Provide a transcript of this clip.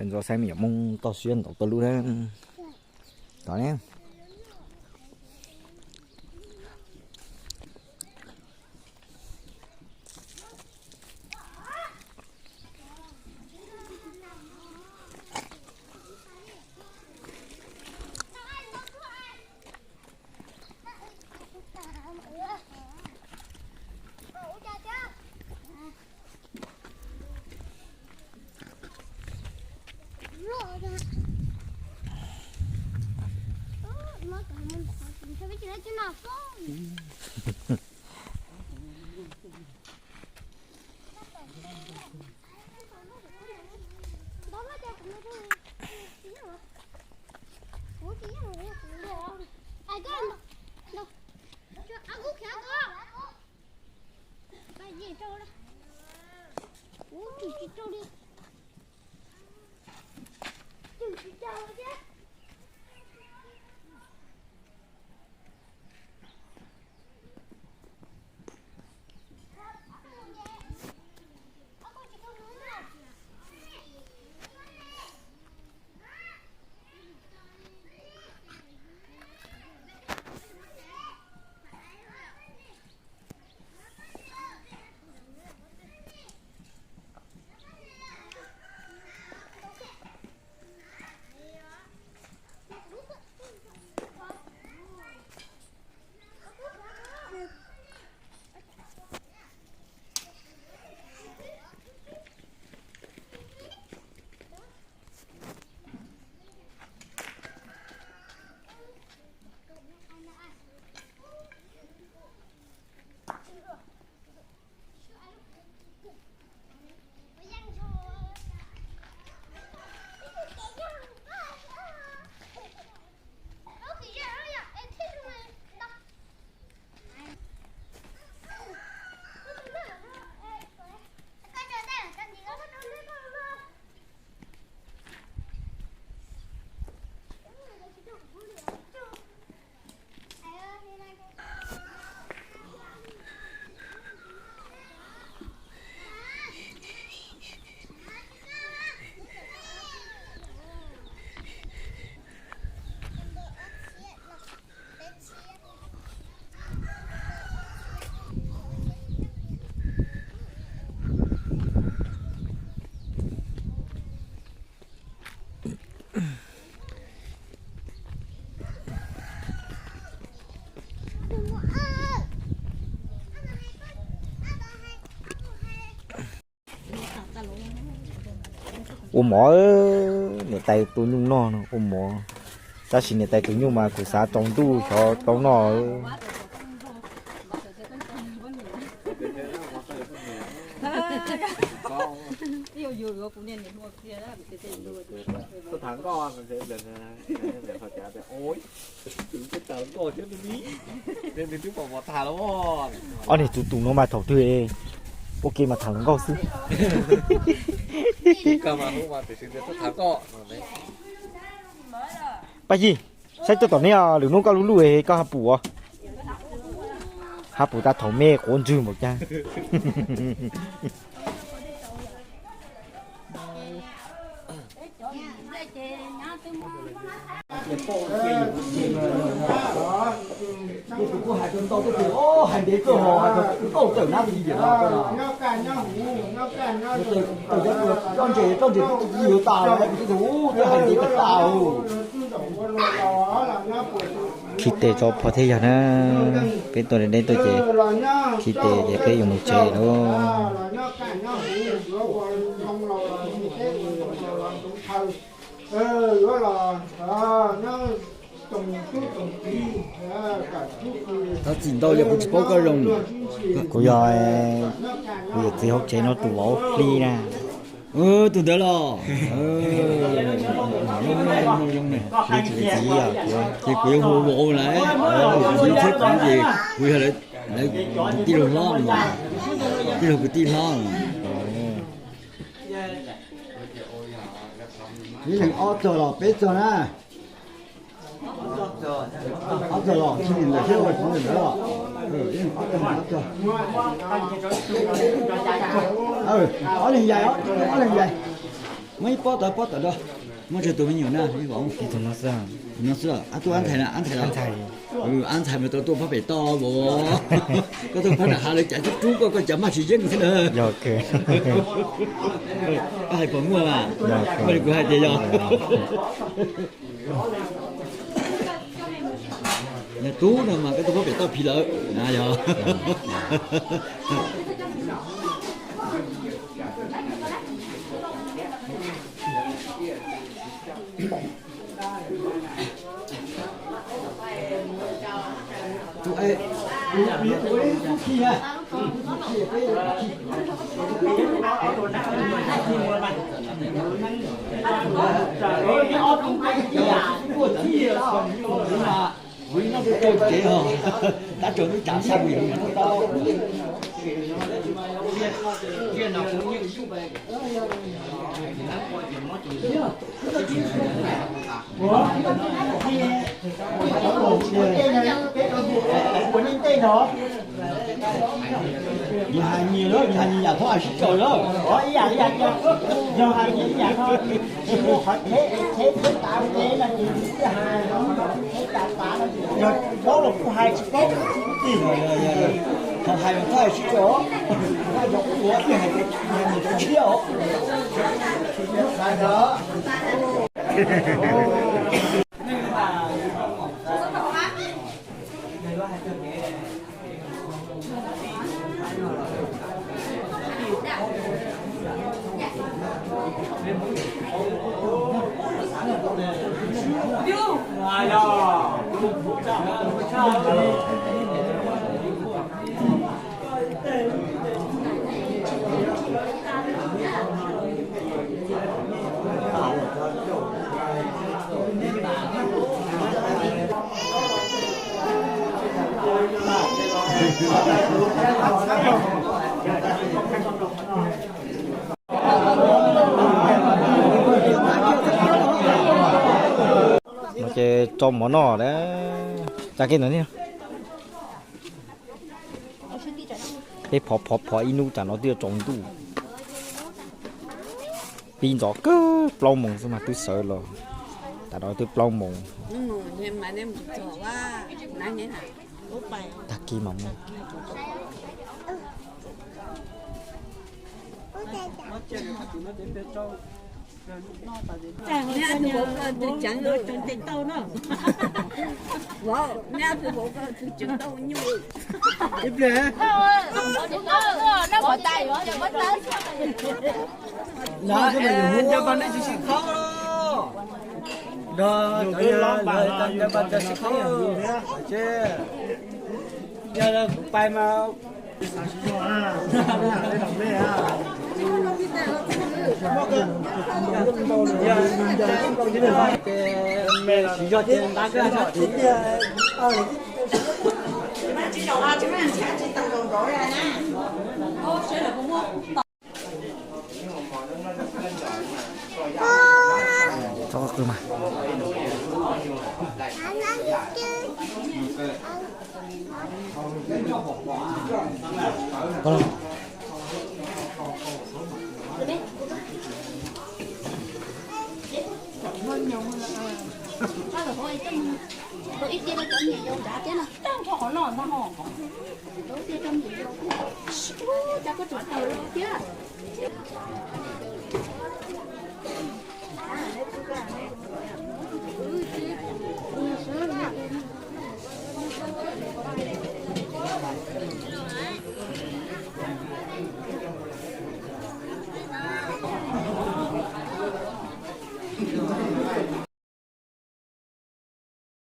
Ntxuav saib me nyuam Hmoob toj siab ntau tau lub na. Tod ne. Ua mov, niam tais tua nyuj noj no ua mov. Tab sis niam tais tus nyuj mas kuv xav tsaus ntuj xyov tau noj. Ob niag tus tus no mas thaum twg ua ke mas tham hluas nkauj xwb. Paj Yig, saib tuaj tom nej, lwm hnub koj lub luj koj haj pum os. Haj pum tas thaum me quav ntswg npaum cas. Kuv hais tau ntau tuaj ces hais ntev tuaj hos hais tau ntau tawm nab li tiam no. Tawm cov ntses, txoj ntses twb yuav tas lawm, kuv twb hais ntev tas tas. Khi tes tso phom thiab yog na, peb tuaj deb deb tuaj ces khi tes ces peb yuav mus tsev lawm. Thov txim ntau yog kuv tsis paub koj zoo. Kuv yog, kuv yog txiv hauv tsev no tus vauv hli na. Tus ntawd los? Hli tsis txiv os. Ces kuv yuav hu vauv lawm, txiv thiab kuv ces kuv yog lawv tus tij laug hlob, tij laug kwv tij hlob. Ib leeg ob txog los peb txog na? Ob txog los tsis ntawm thiab ua tsis ntawm ntawd los? Ob txog, ob txog. Ob leeg yais, ob leeg yais. Muab ib pob tod pob tod rau. Muab rau tus me nyuam na. Tus no xwb. Tus no xwb, ab tub ab ntxhais na, ab ntxhais los? Ab ntxhais mas tau tuaj pab pem toj vos. Koj tuaj pab nram hav lawv cav cub rub koj, koj cav maj tsis yeej xwb na. Koj hais puas muaj mas? Muaj li kuv hais tias yog. Yog tub no mas koj tuaj pab pem toj phiv lawm na yog. Kuv ib no kuv tau tsev os, tab tsaus ntuj tsam xya yim tau. Yog hais nyias lawm, yog hais nyias yam thov hais sib tsaus lawm. Yog hais nyias yam no, tsis muaj qhov theb, theb theb tav peb no ces twb hais, theb tav tav no ces yog paub los kuj hais, tsis paub kuj tsis ua tim. Thaum hais mas txhob hais sib tsaus, yog kuv ua ib hais, hais nyias cov tshiab os. No ces rau mov noj, tsa kiag ntawd thiab. Peb phov phov phov ib hnub tsam no twb yuav tsaus ntuj. Pib ntxov kawg plaub moos xwb mas twb sawv los. Tam no twb plaub moos. Tag kis mas mus. Nco pas nej tsis sib khaub, nco pas tsis sib khaub, ces yog kuv pais mas me tsis yog ces nqa koj tsis txhob qw mas.